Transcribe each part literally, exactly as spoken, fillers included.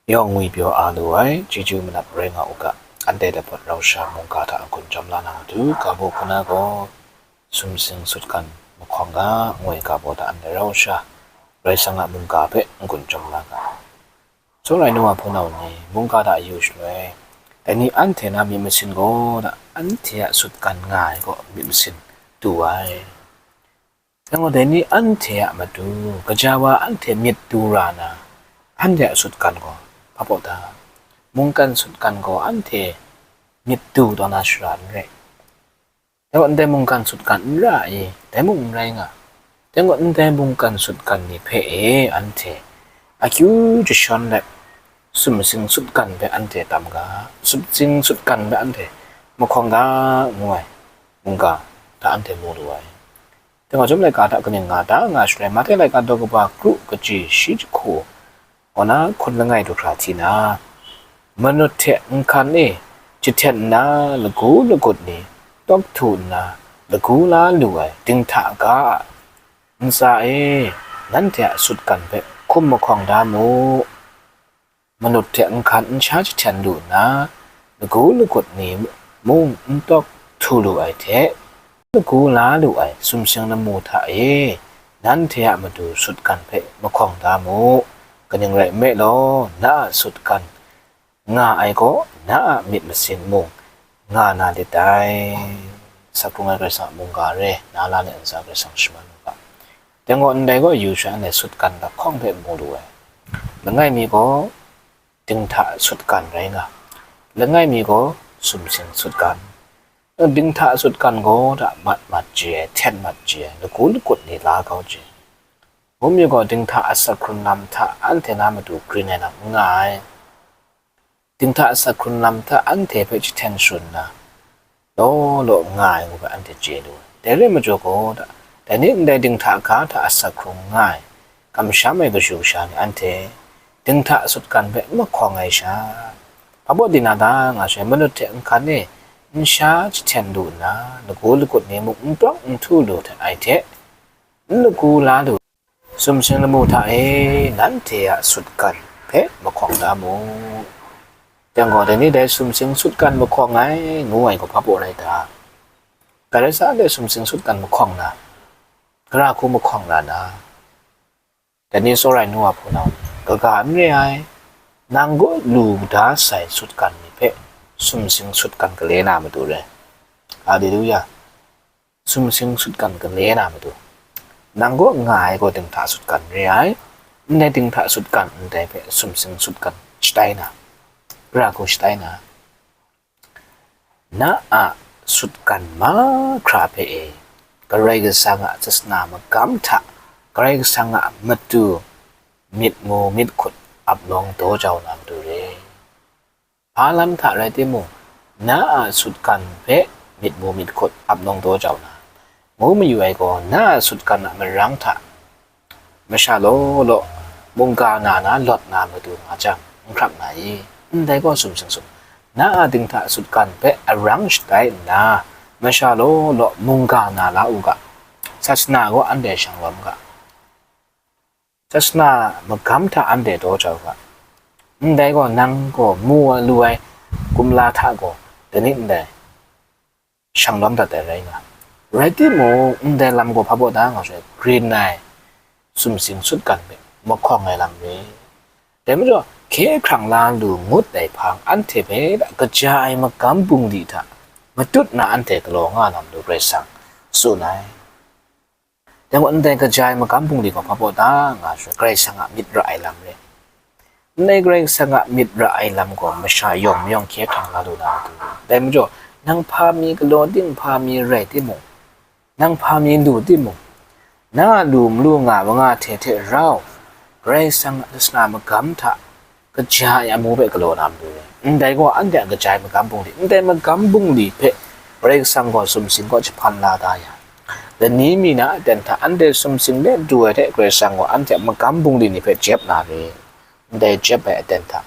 Yawng ngwi pyaw a lu ai, chyeju manap rai nga u ga, anhte dapawt rau sha mungga hta n-gun chyawm la na matu, ga baw hpuna gaw, sumsing sutgan mahkawng ga, ngu ai ga baw hta anhte rau sha, Karai Kasang a mungga hpe n-gun chyawm la ga. Tsawra ai nu wa hpunau ni, mungga hta yu shaloi, dai ni anhte na myit masin gaw da, anhte a sutgan nga ai gaw myit masin du ai. Dai gaw, dai ni anhte a matu, kaja wa anhte myit du ra na, anhte a sutgan gaw, hpa baw ta? Mungkan sutgan gaw anhte myit du taw na shara n rai. Dai gaw, ndai mungkan sutgan n ra i, dai mung n rai nga. Dai gaw, ndai mungkan sutgan ni hpe e anhte akyu jashawn let, sumsing sutgan hpe anhte tam ga, sumsing sutgan hpe anhte mahkawng ga, ngu ai mungga hta anhte mu lu ai. Dai gaw, Chyum laika hta kaning nga ta nga shaloi, Mahte laika daw kaba kru kaji shi jahku, kaw na hkun langai du hkra hti na, manut hte nhkan e jahten nna, lagu lagut ni tawk htu nna, lagu la lu ai dinghta ga a ntsa e, nanhte a sutgan hpe hkum mahkawng da mu. Manut hte nhkan n sha jahten lu nna, lagu lagut ni mung n tawk htu lu ai hte, lagu la lu ai sumsing lamu hta e, nanhte a matu sutgan hpe mahkawng da mu. Kaning rai nme law, na a sutgan nga ai gaw, na a myit masin mung nga na lit dai. Asak hkrung ai Karai Kasang a mungga re, na la ni ntsa Karai Kasang shaman u ga. Dai gaw, ndai gaw yu sha, anhte sutgan lahkawng hpe mu lu ai. Langai mi gaw dinghta sutgan rai nga, langai mi gaw sumsing sutgan. Dinghta sutgan gaw da mat mat chye ai, hten mat chye ai, lagu lagut ni la kau chye ai. Ngu mi gaw, dinghta asak hkrun lam hta anhte na matu grin ai lam n nga ai. Dinghta asak hkrun lam hta anhte hpe jahten sharun nna, law law nga ai ngu hpe anhte chye lu ai. Dai rai majaw gaw, dai ni ndai dinghta ga hta asak hkrung nga ai, kamsham ai kashu kasha ni anhte dinghta sutgan hpe n mahkawng ai sha, hpa baw di na ta nga shaloi, manut hte nhkan e n sha jahten lu nna, lagu lagut ni muk n tawk n htu lu hte ai hte, n lagu la lu, sumsing lamu hta e nanhte a sutgan hpe mahkawng da mu. Dai gaw, dai ni dai sumsing sutgan mahkawng ai ngu ai gaw hpa baw rai ta? Karai sa anhte sumsing sutgan mahkawng na, gara hku mahkawng na na? Dai ni tsawra ai nu wa hpunau ni, kaga n re ai, nang kaw lu da sai sutgan ni hpe sumsing sutgan gale na matu re. Haleluya! Sumsing sutgan gale na matu, nang kaw nga ai gaw dinghta sutgan re ai, ndai dinghta sutgan ndai hpe sumsing sutgan shatai na, gara hku shatai na, na a sutgan mahkra hpe e, Karai Kasang a sasana magam hta, Karai Kasang a matu myit mu myit hkut ap nawng daw jau na matu re. Hpa lam hta rai timung, na a sutgan hpe myit mu myit hkut ap nawng daw jau na, ngu mayu ai gaw, na a sutgan a marang hta masha law law mungga na na lawt na matu nga jang, n hkrap na i? Ndai gaw sumsing sut, na a dinghta sutgan hpe arang shatai nna, masha law law mungga na la u ga, sasana gaw anhte shang lawm ga. Sasana magam hta anhte daw jau ga. Ndai gaw, nang gaw mu ai lu ai kumla hta gaw, dai ni ndai shang lawm dat ai rai nga. Rai timung, ndai lam gaw hpa baw da nga shaloi, grin ai sumsing sutgan hpe mahkawng ai lam re. Dai majaw, hkye hkrang la lu ngut ai hpang, anhte hpe kaja ai magam bungli hta matut na anhte galaw nga na matu Karai Kasang tsun ai. Dai gaw, ndai kaja ai magam bungli gaw hpa baw da nga shaloi, Karai Kasang a myit ra ai lam re. Ndai Karai Kasang a myit ra ai lam gaw masha yawng mayawng hkye hkrang la lu na matu. Dai majaw, nang hpa mi galaw ting, hpa mi rai timung, nang hpa mi lu timung, na a lu malu nga manga hte hte rau, Karai Kasang a sasana magam hta kaja ai amu hpe galaw na matu re. Ndai gaw, anhte a kaja ai magam bungli, ndai magam bungli hpe Karai Kasang gaw sumsing kaw jahpan la da yang, lani mi na aten hta anhte sumsing let du ai hte Karai Kasang gaw anhte a magam bungli ni hpe jep na re. Ndai jep ai aten hta,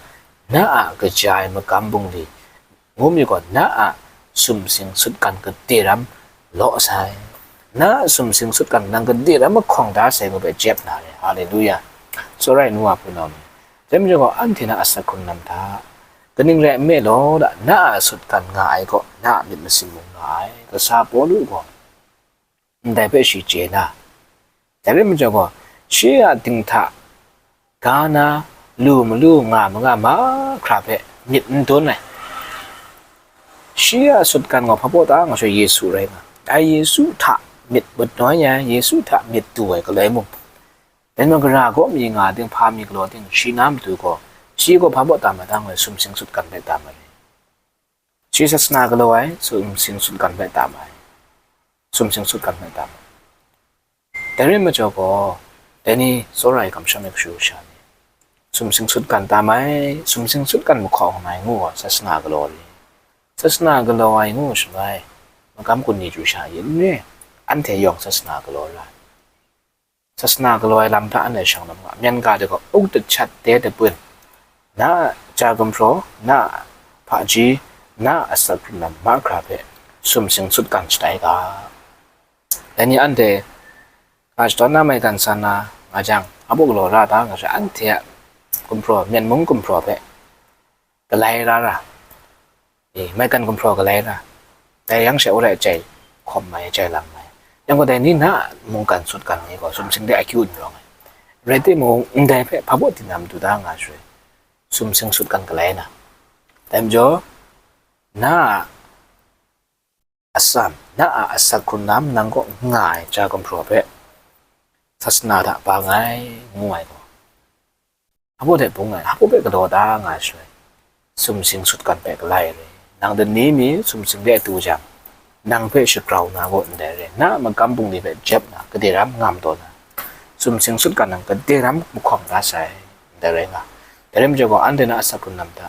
na a kaja ai magam bungli, ngu mi gaw, na a sumsing sutgan gade ram law sai, na a sumsing sutgan nang gade ram mahkawng da sai ngu hpe jep na re. Haleluya! Tsawra ai nu wa hpunau ni, Dai majaw gaw, anhte na asak hkrun lam hta, kaning rai nme law, na a sutgan nga ai gaw, na a myit masin mung nga ai. Kasa Pawlu gaw ndai hpe shi chye na, dai rai majaw gaw, shi a dinghta ga na, lu malu nga manga mahkra hpe myit n dun ai. Shi a sutgan gaw hpa baw ta nga sha, Yesu rai nga ai. Yesu hta myit mat noi ai, Yesu hta myit du ai galoi mung, dai majaw, gara gaw mi nga ting, hpa mi galaw ting, shi na matu gaw, shi gaw hpa baw tam ai ta nga, sumsing sutgan hpe tam ai. Shi sasana galaw ai, sumsing sutgan hpe tam ai. Sumsing sutgan hpe tam ai. Dai rai majaw gaw, dai ni tsawra ai kamsham ai kashu kasha ni, sumsing sutgan tam ai, sumsing sutgan mahkawng ai ngu gaw, sasana galaw ai. Sasana galaw ai ngu shaloi, magam gun ni chyu sha yin re, anhte yawng sasana galaw ra ai. Sasana galaw ai lam hta anhte shang lam nga, myen ga de gaw, uk dachat de dapun, na a ja gumhpraw, na a hpaji, na a asak hkrun lam mahkra hpe sumsing sutgan shatai ga. Dai ni anhte ga shadawn na maigan san na nga jang, a bu galaw ra ta nga sha, anhte a gumhpraw, myen mung gumhpraw hpe galai ra ra, e, maigan gumhpraw galai ra, dai yang she wola jai hkawm mai, jai lang mai. Yang gaw, dai ni na a mungkan sutgan ni gaw sumsing de akyu n rawng ai. Rai timung, ndai hpe hpa baw tinang matu da nga shaloi, sumsing sutgan galai na. Dai majaw, na a atsam, na a asak hkrun lam nang kaw nga ai ja gumhpraw hpe sasana hta ba nngai, ngu ai gaw, hpa baw de bung ai, hpa baw hpe galaw da nga ai shaloi, sumsing sutgan hpe galai re. Nang dani mi sumsing de du jang, nang hpe shagrau na gaw ndai re, na a magam bungli hpe jep na, gade ram ngam taw na, sumsing sutgan nang gade ram mahkawng da sai, ndai rai nga. Dai rai majaw gaw, anhte na asak hkrun lam hta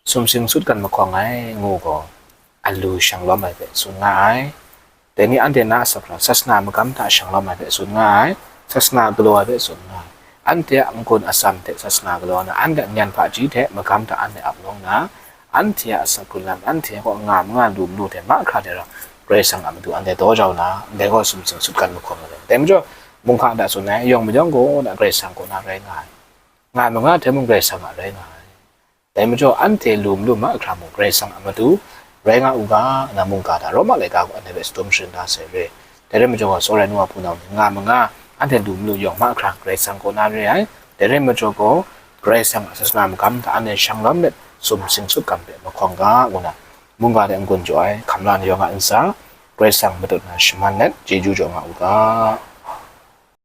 sumsing sutgan mahkawng ai ngu gaw, alu shang lawm ai hpe tsun nga ai. Dai ni anhte na a sakra, sasana magam hta shang lawm ai hpe tsun nga ai, sasana galaw ai hpe tsun nga ai. Anhte a n-gun atsam hte sasana galaw na, anhte a nyan hpaji hte magam hta anhte ap lawng na, anhte a asak hkrun lam anhte kaw nga manga lu malu hte mahkra de rau, Karai Kasang a matu anhte daw jau na, ndai gaw sumsing sutgan mahkawng ai. Dai majaw, mungga hta tsun ai, yawng mayawng gaw na Karai Kasang kaw na rai nga ai. Nga manga hte mung Karai Kasang a rai nga ai. Dai majaw, anhte lu malu mahkra mung Karai Kasang a matu rai nga u ga, nna mungga hta Roma laika gaw anhte hpe shadum sharin da sai re. Dai rai majaw gaw, tsawra ai nu wa hpunau ni, nga manga, anhte lu malu yawng mahkra Karai Kasang kaw na re ai. Dai rai majaw gaw, Karai Kasang a sasana magam hta anhte shang lawm let, sumsing sutgan hpe mahkawng ga, ngu na, mungga hte n-gun jaw ai, hkam la ai yawng a ntsa, Karai Kasang matut na shaman let, chyeju jaw nga u ga.